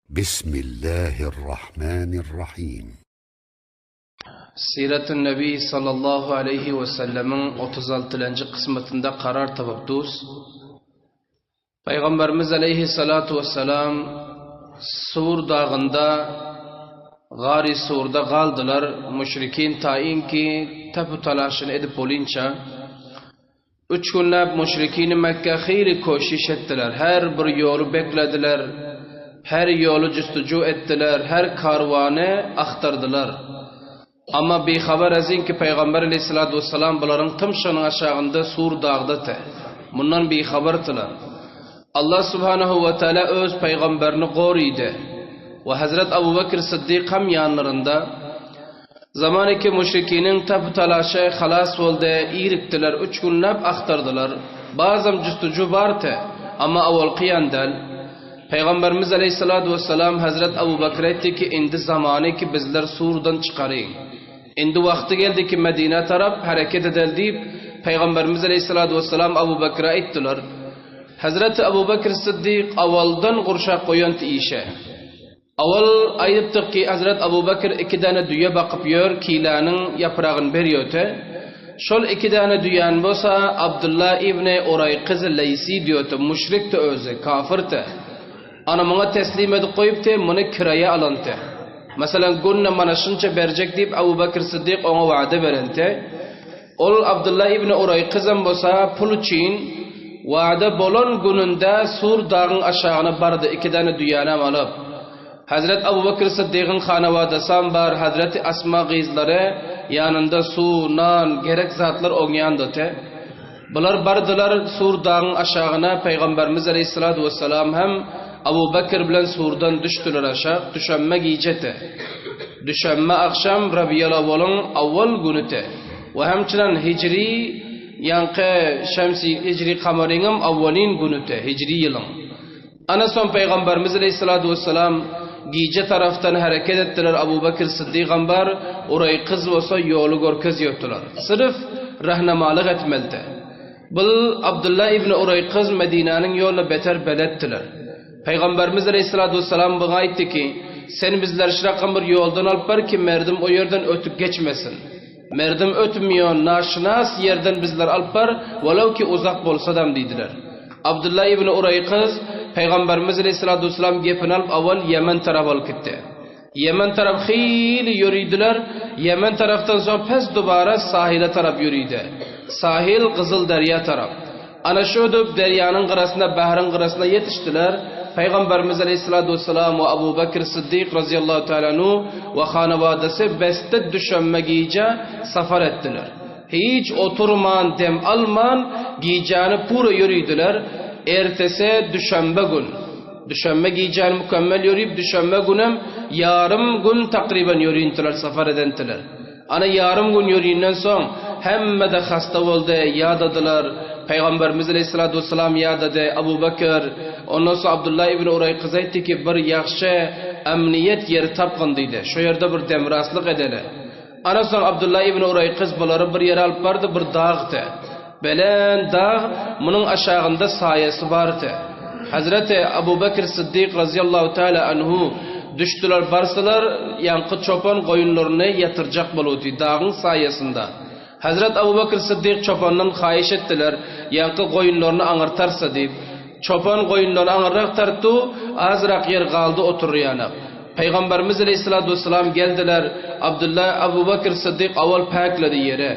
Bismillahirrahmanirrahim. Siratun Nebi sallallahu aleyhi ve sellemin 36. kısmetinde karar tapıp dus. Peygamberimiz aleyhissalatu vesselam Sur dağında Gary Surda galdylar. Müşrikin tainki tapu talaşyny edip bolynça Üç günläp müşrikini Mekge hyly koşiş etdiler. Her bir ýoly beklediler. Her ýoly jüstüju etdiler. Her karwany agtardylar. Amma bihabar ezinki Pygamber aleýhissalatu wessalam bularyň tymşygynyň aşagynda Sur dagdady. Mundan bihabardylar. Allah subhanahu we taala öz pygamberini gorydy. We Hazret Abu Bekr Syddyk hem ýanlarynda. Zamaniki müşrikiniň tapy-talaşy halas boldy, irikdiler, üç günläp agtardylar. Bazam jüstüju bardy, amma awalky ýan däl. Pygamberimiz aleýhissalatu wessalam Hazret Abu Bekre aýtdy ki, indi zamany ki bizler Surdan çykaryň. Indi wagty geldi ki Medinä tarap hereket edeli diýip, Pygamberimiz aleýhissalatu wessalam Abu Bekre aýtdylar. Hazreti Abu Bekr Syddyk awaldan gurşap goýandy işe. Owal aýdypdyk ki, Hazret Abu Bekr iki däne düýe bakyp ýör, kiläniň ýapragyny berýöte. Şol iki däne düýäni bolsa Abdylla ibni Uraýkyz Leýsi diýöte, müşrikdi özi, kafyrdy. Ana muňa teslim edip goýupdy, muny kiraýa alyndy. Meselem, günde mana şunça berjek diýip Abu Bekr Syddyk oňa wada berenti. Ol Abdylla ibni Uraýkyzam bolsa pul üçin wada bolan gününde Sur dagyň aşagyna bardy, iki däne düýänem alyp. Hezret Abu Bekr Syddygyň hanawadasam bar, hezreti Asma gyzlary ýanynda suw, nan, gerek zatlar oňýandyty. Bular bardylar Sur dagyň aşagyna, Pygamberimiz aleýhissalatu wessalam hem Abu Bekr bilen Surdan düşdüler aşak, düşenme gijeti. Düşenme agşam Rabiýalawalyň awwal günüti we hemçilen hijri ýaňky şemsi hijri kamaryňam awwalyn günüti, hijri ýylyň. Ana soň Pygamberimiz aleýhissalatu wessalam gije tarafdan hereket etdiler, Abu Bekr Syddygam bar, Uraýkyz bolsa ýoly görkezýärdiler. Syrf rahnamalyk etmelidi. Bul Abdylla ibn Uraýkyz Medinäniň ýoluna beter beletdiler. Pygamberimiz aleýhissalatu wessalam buňa aýtdy ki, Sen bizleri şrakam bir ýoldan alyp bar ki, merdim o ýerden ötüp geçmesin. Merdim ötmýon, naşynas ýerden bizleri alyp bar, walaw ki uzak bolsadam diýdiler. Abdylla ibn Uraýkyz Pygamberimiz aleýhissalatu wessalam gepini alyp awal Ýemen tarap alyp gitdi. Ýemen tarap hyýly ýöridiler, Ýemen tarapdan soň pes dubara sahile tarap ýöridi. Sahil Gyzyl derýa tarap. Ana şödüp derýanyň gyrasyna, bahryň gyrasyna ýetişdiler. Pygamberimiz aleýhissalatu wessalam we Abu Bekr Syddyk razyýallahu taala anhu we hanawadasy beste düşenbe gije safar etdiler. Hiç oturman, dem alman gijäni pura ýöridiler. Ertesi düşenbe gün. Düşenbe gijäni mükemmel ýörip, düşenbe günem ýarym gün takryban ýörintiler, safar edentiler. Ana ýarym gün ýörinden soň, hemme-de hasta boldy, ýadadylar. Pygamberimiz aleýhissalatu wessalam ýadady, Abu Bekr, ondan soň Abdullah ibn Uraýkyz aýtdy ki, bir ýagşy amniýet ýeri tapgyn diýdi. Şo ýerde bir demraslyk edeli. Ana soň Abdullah ibn Uraýkyz bulary bir ýere alyp bardy, bir dagdy. Belent dag, munuň aşagynda saýasy bardy. Hazreti Abu Bekr Syddyk razyýallahu taala anhu düşdüler, barsalar, ýaňky çopan goýunlaryny ýatyrjak bolupdy dagyň saýasynda. Hazret Abu Bekr Syddyk çopandan haýyş etdiler, ýaňky goýunlaryny aňyrtarsa diýip. Çopan goýunlaryny aňyrrak tartdy, azrak ýer galdy oturýanak. Pygamberimiz aleýhissalatu wessalam geldiler, Abdullah Abu Bekr Syddyk awal päkledi ýeri.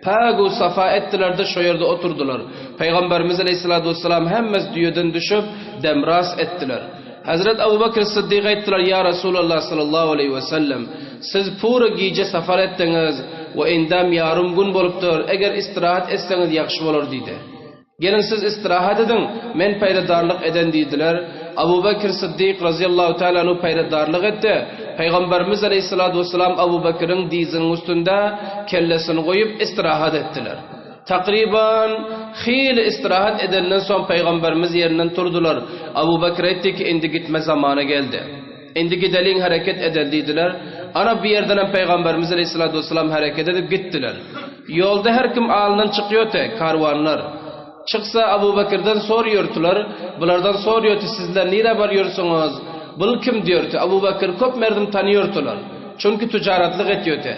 Päg-u safa etdiler-de, şo ýerde oturdylar. Pygamberimiz aleýhissalatu wessalam hemmesi düýeden düşüp, demras etdiler. Hezret Abu Bekr Syddyk aýtdylar, Ýa Resulallah sallallahu aleýhi wesellem, siz pura gije safar etdiňiz we indem ýarym gün bolupdyr, eger istirahat etseňiz ýagşy bolar diýdi. Geliň siz istirahat ediň, men paýradarlyk eden diýdiler. Abu Bekr Syddyk razyýallahu taala anhu paýradarlyk etdi. Pygamberimiz aleýhissalatu wessalam Abu Bekriň dyzynyň üstünde kellesini goýup istirahat etdiler. Takryban hili istirahat edenden soň Pygamberimiz ýerinden turdular. Abu Bekr aýtdy ki, indi gitme zamany geldi. Indi gideliň hereket edeli diýdiler. Ana bu ýerden hem Pygamberimiz aleýhissalatu wessalam hereket edip gitdiler. Ýolda her kim alyndan çykýoty, karwanlar. Çyksa Abu Bekirden sorýortylar, bulardan sorýoty sizler nirä barýorsyňyz? Bul kim diýerdi. Abu Bekr köp merdim tanyýordylar. Çünki tüjaratlyk etýärdi.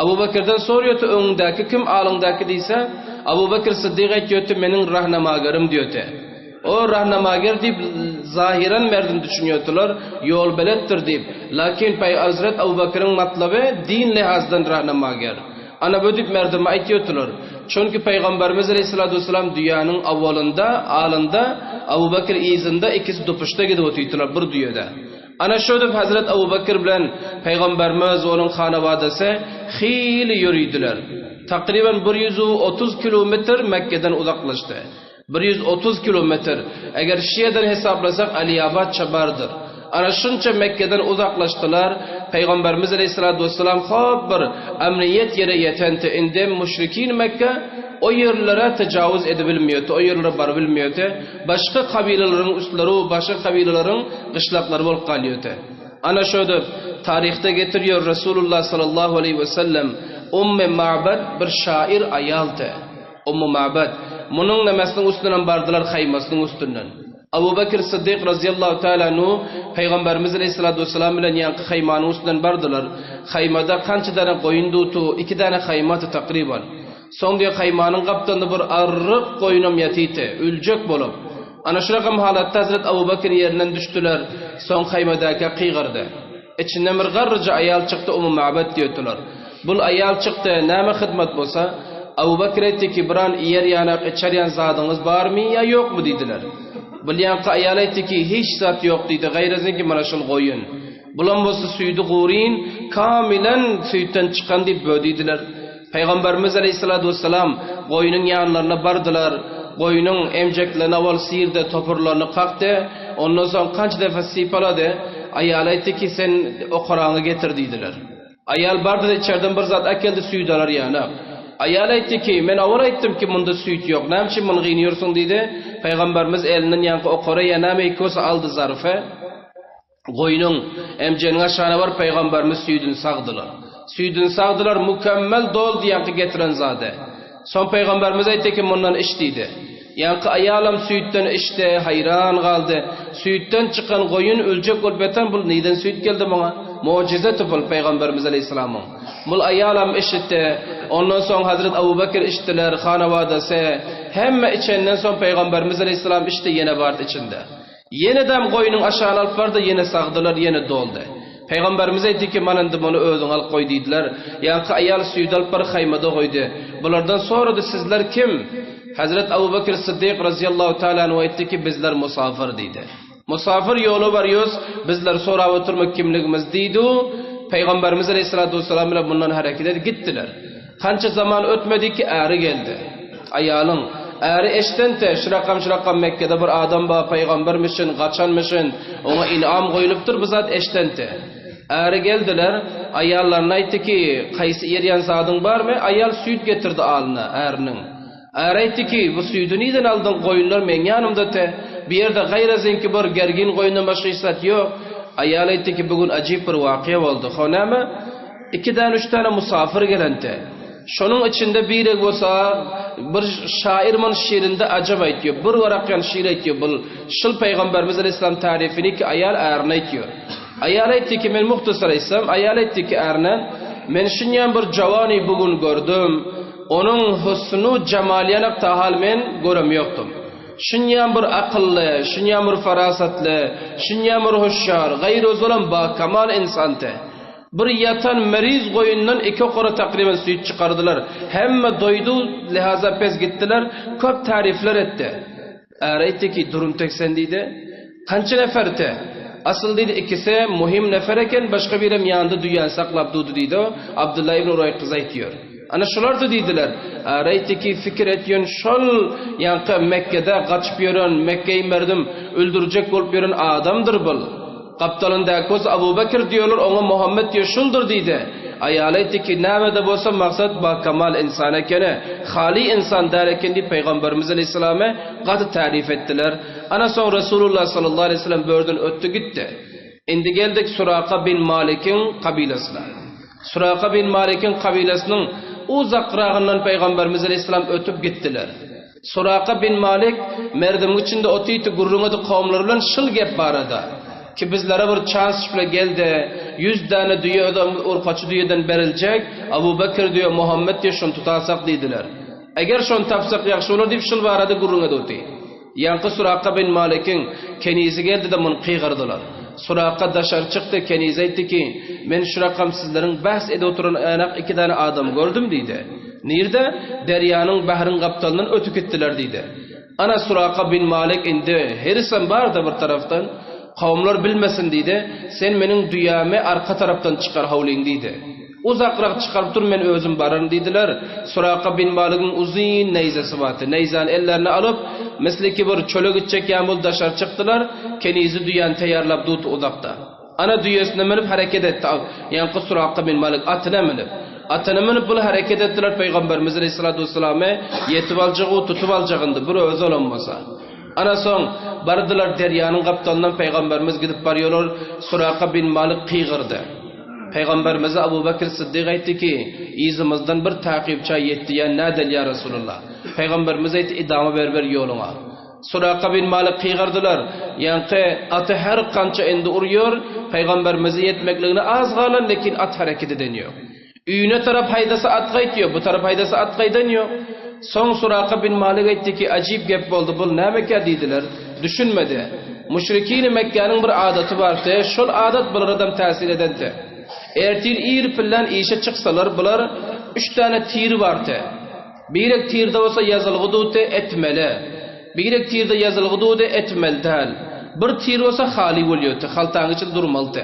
Abu Bekirden soraýardy, öňüňdäki kim, alyňdaky diýse, Abu Bekir Syddyk aýtýardy, meniň rahnamagerim diýerdi. O rahnamager diýip zahyran merdim düşünýärdiler, ýolbeletdir diýip. Lakin Pay Hazret Abu Bekiriň matlaby din lihazdan rahnamager. Ana bu diýip merdime aýtýardylar. Çünki Pygamberimiz aleyhissalatu vesselam düýäniň awalynda, alynda, Abu Bekir yzynda ikisi dupuşda gidip otyrdylar bir düýede. Ana şödüp Hazret Abu Bekir bilen Pygamberimiz we onuň hanabadasy hili ýöridiler. Takryban 130 kilometr Mekgeden uzaklaşdy. 130 kilometr. Eger şiýeden hesaplasak Aliabat çabardyr. Ana şunça Mekgeden uzaklaşdylar. Pygamberimiz aleyhissalatu vesselam hop bir amniýet ýere ýetenti. Indem müşrikin Mekke o ýerlere tejawuz edibilmiýordy, o ýerlere barybilmiýordy. Başga kabylalaryň üstleri başga kabylalaryň gyşlaklary bolup galýardy. Ana şödüp, taryhda getirýär Resulullah sallallahu aleýhi we sellem, Ummy Ma'bad bir şair aýaldy. Ummu Ma'bad. Munuň nämesiniň üstünden bardylar, haýmasynyň üstünden. Abu Bekr Syddyk razyýallahu taala anhu Pygamberimiz aleýhissalatu wessalam bilen ýaňky haýmanyň üstünden bardylar. Haýmada kança däne goýun duty, iki däne haýmaty takryban. Soň diýýär, haýmanyň gapdalynda bir arryk goýunam ýatyty, öljek bolup. Ana şu rakam halatda Hazret Abu Bekr ýerinden düşdüler, soň haýmadaka gygyrdy. Içinden bir garryja aýal çykdy, Ummu Ma'bed diýerdiler. Bul aýal çykdy, näme hyzmat bolsa? Abu Bekr aýtdy ki, biran iýer ýanak, içer ýan zadyňyz barmy ýa ýokmy diýdiler. Bul ýanky aýal aýtdy ki, hiç zat ýok diýdi, gaýrazyňky mana şul goýun. Bulam bolsa süýdi guryn, kamilen süýtden çykan diýip bö diýdiler. Pygamberimiz aleýhissalatu wessalam goýnuň ýanlaryna bardylar. Goýnuň emjeklerini owal syrdy, topurlaryny kakdy. Ondan soň kança defa sypalady. Aýaly aýtdy ki, sen okaraňy getir diýdiler. Aýal bardy-da içerden bir zat äkeldi, süýt alar ýanak. Aýal aýtdy ki, men owal aýtdym ki, munda süýt ýok, näme üçin muny gynýarsyň diýdi. Pygamberimiz elinden ýaňky okara ýa näme bolsa aldy zarfy. Goýnuň, emjeginiň aşagyna baryp pygamberimiz süýdüni sagdylar. Süýdüni sagdylar, mükemmel doldy ýaňky getiren zady. Soň pygamberimiz aýtdy ki, mundan iç diýdi. Ýaňky aýalam süýtden içdi, haýran galdy. Süýtden çykan goýun öljek bolup ýatan bul nirden süýt geldi muňa? Mujize tupul pygamberimiz aleýhissalamyň. Bul aýalam eşitdi. Ondan soň Hazret Abu Bekir içdiler, hanabadasy. Hemme içenden soň pygamberimiz aleýhissalam içdi, ýene bardy içinde. Ýene-dem goýnuň aşagyna alyp bardy, ýene sagdylar, ýene doldy. Pygamberimiz aýtdy ki, Mana indi muny özüň alyp goý diýdiler. Ýaňky aýal süýdi alyp baryp haýmada goýdy. Bulardan sorady, Sizler kim? Hezret Abu Bekr Syddyk razyýallahu taala anhu aýtdy ki, Bizler musafir diýdi. Musafir ýola barýos, bizleri sorap oturma kimligimiz diýdi. Pygamberimiz aleýhissalatu wessalam bilen mundan hereket edip gitdiler. Kança zaman ötmedi ki äri geldi. Aýalyň, äri eşdente, şu rakam şu rakam Mekgede bir adam bar, pygambermişin, gaçanmyşyn, oňa inam goýlupdyr bu zat eşdente. Äri geldiler, aýallaryna aýtdy ki, kaýsy iýerýän zadyň barmy? Aýal süýt getirdi alyna, äriniň. Äri aýtdy ki, bu süýdi nirden aldyň, goýunlar meň ýanymda te, bu ýerde gaýrazyňky bir gergin goýundan başga hiç zat ýok. Aýal aýtdy ki, bu gün ajyp bir wakyýa boldy. Ho näme? Iki däne, üç däne musafir gelende. Şonuň içinde biregi bolsa bir şair muny şiirinde ajap aýtýar. Bir warakýan şiir aýtýar. Bul şul Pygamberimiz aleyhisselam tarifini ki aýal ärine aýtýar. Aýal aýtdy ki men muhtasar aýtsam, aýal aýtdy ki ärine, men şunýan bir jawany bu gün gördüm. Onuň husnu jamalyýanak tahal men görem ýokdum. Şunýan bir akylly, şunýan bir farasatly, şunýan bir hüşşar, gaýry ozalam ba kamal insante. Bir ýatan meriz goýundan iki okara takryban süýt çykardylar. Hemme doýdy, lihaza pes gitdiler. Köp taryflar etdi. Äri aýtdy ki, durum tek sen diýdi. Kança nefer te? Asyl diýdi, ikisi muhim nefer eken, başga birem ýanynda düýäni saklap durdy diýdi. Abdylla ibn Uraýkyz aýtýar. Ana şulardy diýdiler. Äri aýtdy ki, fikir etýän şol ýaňky Mekgede gaçyp ýören, Mekgeýi merdim öldürjek bolup ýören adamdyr bul. Gapdalyndaky bolsa Abu Bekr diýerler, oňa Muhammet diýer, şuldur diýdi. Aýaly aýtdy ki, nämede bolsa maksat bakamal ynsan ekeni, haly ynsan däl eken diýip Pygamberimiz aleýhissalamy gaty taryf etdiler. Ana soň Resulullah sallallahu aleýhi wesellem bu ýerden ötdi gitdi. Indi geldik Suraka bin Malikiň kabylasyna. Suraka bin Malikiň kabylasynyň uzakragyndan Pygamberimiz aleýhissalam ötüp gitdiler. Suraka bin Malik merdimiň içinde otydy, gürrüň edip kowumlary bilen şul gep barada. Ki bizlere bir çans şüble geldi, 100 däne düýe özem urkaçy düýeden beriljek, Abu Bekir diýe, Muhammet diýe şony tutasak diýdiler. Eger şony tapsak ýagşy bolar diýip şul barada gürrüň edipdi. Ýaňky Suraka bin Malikiň kenizi geldi-de muny gygyrdylar. Suraka daşary çykdy, kenizi aýtdy ki, Men şu rakam sizleriň bähs edip oturan änak iki däne adamy gördüm diýdi. Nirde? Derýanyň, bahryň gapdalyndan ötüp gitdiler diýdi. Ana Suraka bin Malik indi herisem bar-da bir tarapdan, kowumlar bilmesin diýdi, sen meniň düýämi arka tarapdan çykar howlyň diýdi. Uzakrak çykaryp dur men özüm bararyn diýdiler. Suraka bin Maligiň uzyn neýzesi bardy. Neýzäni ellerine alyp, misliki bir çöle gitjek ýaly bolup daşary çykdylar. Kenizi düýäni taýýarlap durdy uzakda. Ana düýesine münüp hereket etdi. Ýaňky Suraka bin Malik atyna münüp. Atyna münüp bul hereket etdiler Pygamberimiz aleyhissalatu vesselamy ýetip aljagy tutup aljagyndy bir özi bolan bolsa. Ana soň bardylar derýanyň gapdalyndan Pygamberimiz gidip barýarlar Suraka bin Malik gygyrdy. Pygamberimize Abu Bekr Syddyk aýtdy ki, Yzymyzdan bir takypça ýetdi ýa nädeli ýa Resulallah? Pygamberimiz aýtdy, Idama beriber ýoluňa. Suraka bin Malik gygyrdylar, Ýaňky aty her kança indi urýar, Pygamberimize ýetmekligine az galan, lekin at hereket eden ýok. Öýüne tarap haýdasa at gaýtýar, bu tarap haýdasa at gaýdan ýok. Soň Suraka bin Malik aýtdy ki, Ajyp gep boldy, bul nämekä diýdiler. Düşünmedi. Müşrikini Mekgäniň bir adaty bardy, şol adat bularadam täsir edenti. Ertir ir pillän işe çyksalar, bular üç däne tiri bardy. Birek tirde bolsa ýazylgy duty etmeli. Birek tirde ýazylgy duty etmeli däl. Bir tir bolsa haly bolýardy, haltaň içinde durmalydy.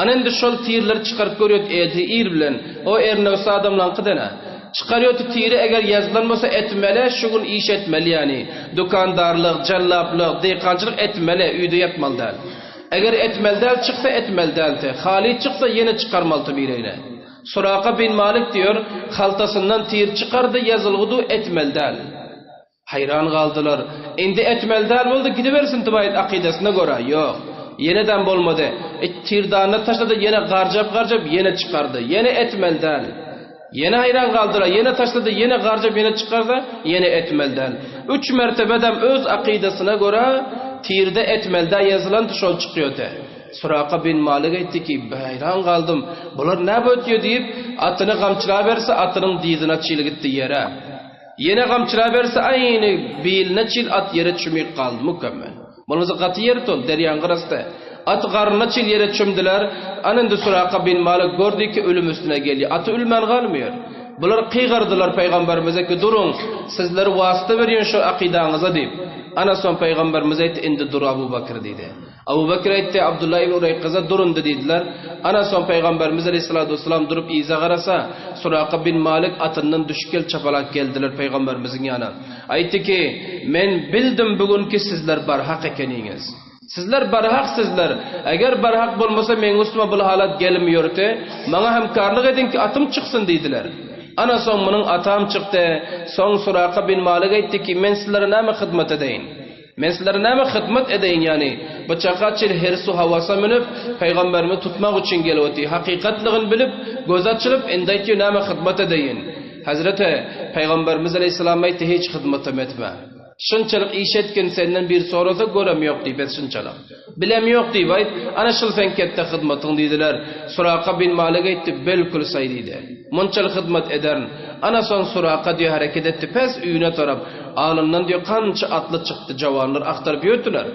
Ana indi şol tirleri çykaryp görýärdi ertir ir bilen. O ernewsi adamlaňky dene. Çykarýardy tiri eger ýazylan bolsa etmeli, şu gün iş etmeli ýany. Dükandarlyk, jellaplyk, dykançylyk etmeli, öýde ýatmaly däl. Eger etmeli däl çyksa etmeli däldi. Haly çyksa ýene çykarmalydy biregine. Suraka bin Malik diýer, haltasyndan tir çykardy ýazylgydy etmeli däl. Haýran galdylar. Indi etmeli däl boldy, gidibersin Tubaýt akydasyna görä. Ýok. Ýenedem bolmady. It tirdanyna taşlady, ýene garjap-garjap ýene çykardy. Ýene etmeli däl. Ýene haýran galdylar, ýene taşlady, ýene garjap ýene çykarsa, ýene etmeli däl. Üç mertebedem öz akydasyna görä tirde etmeli däl ýazylandy şol çykýardy. Suraka bin Malik aýtdy ki, Haýran galdym, bular näme ötýär diýip, atyny gamçylaberse, atynyň dyzyna çil gitdi ýere. Ýene gamçylaberse aýny biline çil at ýere çümip galdy mükemmel. Bolmasa gaty ýer tol, derýaň gyrasy. At garnyna çil ýere çümdüler. Ana indi Suraka bin Malik gördi ki ölüm üstüne gelýär. Aty ölmän galmýar. Bular gygyrdylar pygamberimize ki duruň, sizleri wasyta berýän şu akydaňyza diýip. Ana soň pygamberimiz aýtdy indi dur Abu Bakr diýdi. Abu Bekr aýtdy, Abdullah ibn Ureýkyza durundy diýdiler. Ana soň Pygamberimiz aleýhissalatu wessalam durup yza garasa, Suraka bin Malik atyndan düşüp gelip çapalap geldiler Pygamberimiziň ýanyna. Aýtdy ki, Men bildim bu gün ki sizler barhak ekeniňiz. Sizler barhak sizler. Eger barhak bolmasa meň üstüme bul halat gelmeýärdi. Maňa hemkarlyk ediň ki atym çyksyn diýdiler. Ana soň munuň atam çykdy. Soň Suraka bin Malik aýtdy ki, Men sizlere näme hyzmat edeýin? Men sizlere näme hyzmat edeýin, ýagny, bu çaka çil hersu hawasa münüp, pygamberimi tutmak üçin gelip otyr. Hakykatlygyny bilip, gözi açylyp, indi aýtýar, näme hyzmat edeýin? Hezreti, pygamberimiz aleýhissalam aýtdy, hiç hyzmatam etme. Şunçalyk iş etgin, senden bir sorasa, görem ýok diý, bes şunçalyk. Bilem ýok diýip aýt, ana şul seň ketde hyzmatyň diýdiler. Suraka bin Malik aýtdy, Belkül saý diýdi. Munçalyk hyzmat ederin. Ana soň Suraka diýe hereket etdi, pes öýüne tarap. Alyndan diýe kança atly çykdy, jawanlar agtaryp ýördiler.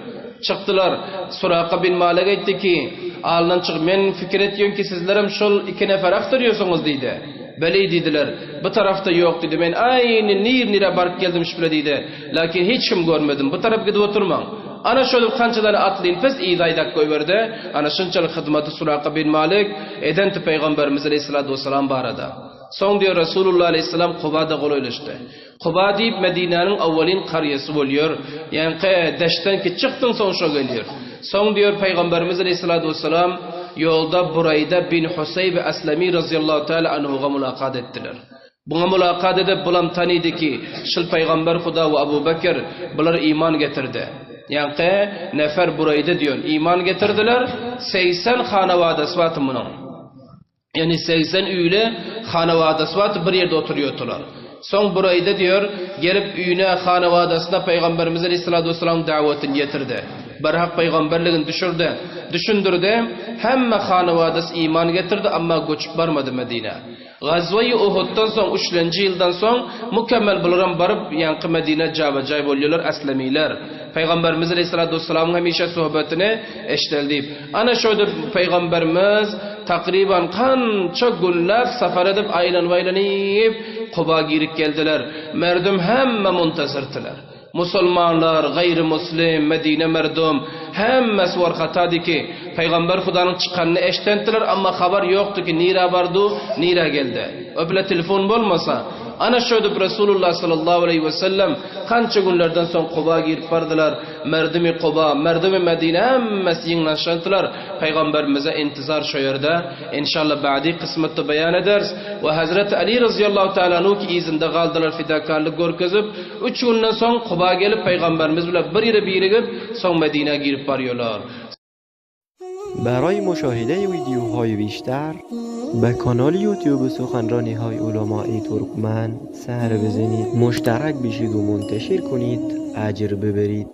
Çykdylar. Suraka bin Malik aýtdy ki, Alyndan çykyp, men pikir etýän ki, sizlerem şol iki neferi agtarýorsyňyz diýdi. Beli diýdiler. Bu tarapda ýok diýdi. Men aýny nir-nirä baryp geldim şübile diýdi. Lakin hiç kim görmedim. Bu tarap gidip oturmaň. Ana şöyle kançadan atlyn pes yza aýdap goýberdi. Ana şunçalyk hyzmaty Suraka bin Malik eden ti Pygamberimiz aleyhissalatu vesselam barada. Soň diýer Resulullah aleyhissalam Kubada golaýlaşdy. Kuba diýip Medinäniň awwalyn karýasy bolýar. Ýaňky deşden ki çykdyň soň şo gelýär. Soň diýer Pygamberimiz aleyhissalatu vesselam ýolda Burayda bin Husayb Aslami razyýallahu taala anhuga mulakat etdiler. Buňa mulakat edip, bulam tanydy ki, şul pygamber Huda we Abu Bekir, bular iman getirdi. Ýaňky nefer Bureýde diýen, iman getirdiler, 80 hanawadasy bardy munuň. Ýagny 80 öýli hanawadasy bardy, bir ýerde oturýardylar. Soň Bureýde diýer, gelip öýüne, hanawadasyna pygamberimiz aleyhissalatu vesselamyň dawatyny ýetirdi. Berhak pygamberligini düşürdi, düşündirdi. Hemme hanawadasy iman getirdi, amma göçüp barmady Medinä. Gazwa-i Uhuddan soň, üçlenji ýyldan soň, mükemmel bularam baryp, ýaňky Medinä jaba-jaý bolýarlar, Aslemiler. Pygamberimiz aleýhissalatu wessalamyň hemişe söhbetini eşideli diýip. Ana şöýdip Pygamberimiz takryban kança günläp safar edip aýlanyp-aýlanyp Kuba girip geldiler. Merdüm hemme muntazirdiler. Musulmanlar, gaýry muslim, Medine merdum, hemmesi warhatady ki, Pygamber Hudanyň çykanyny eşdendiler, amma habar ýokdy ki, nirä bardy, nirä geldi. O bile telefon bolmasa. Ana şöýdüp Resulullah sallallahu aleýhi we sellem kança günlerden soň Kuba girip bardylar. Merdumi Kuba, merdumi Medine hemmesi ýygnanyşandylar. Pygamberimize intizar şo ýerde. Enşalla ba'di kysmatda beýan ederis. We Hazreti Ali razyýallahu taala anhu ki yzynda galdylar fidakarlyk görkezip, üç günden soň Kuba gelip Pygamberimiz bilen bir ýere birigip, soň Medinä girip barýarlar. برای مشاهده ویدیوهای بیشتر به کانال یوتیوب سخنرانی های علمای ترکمن سر بزنید مشترک بشید و منتشر کنید اجر ببرید.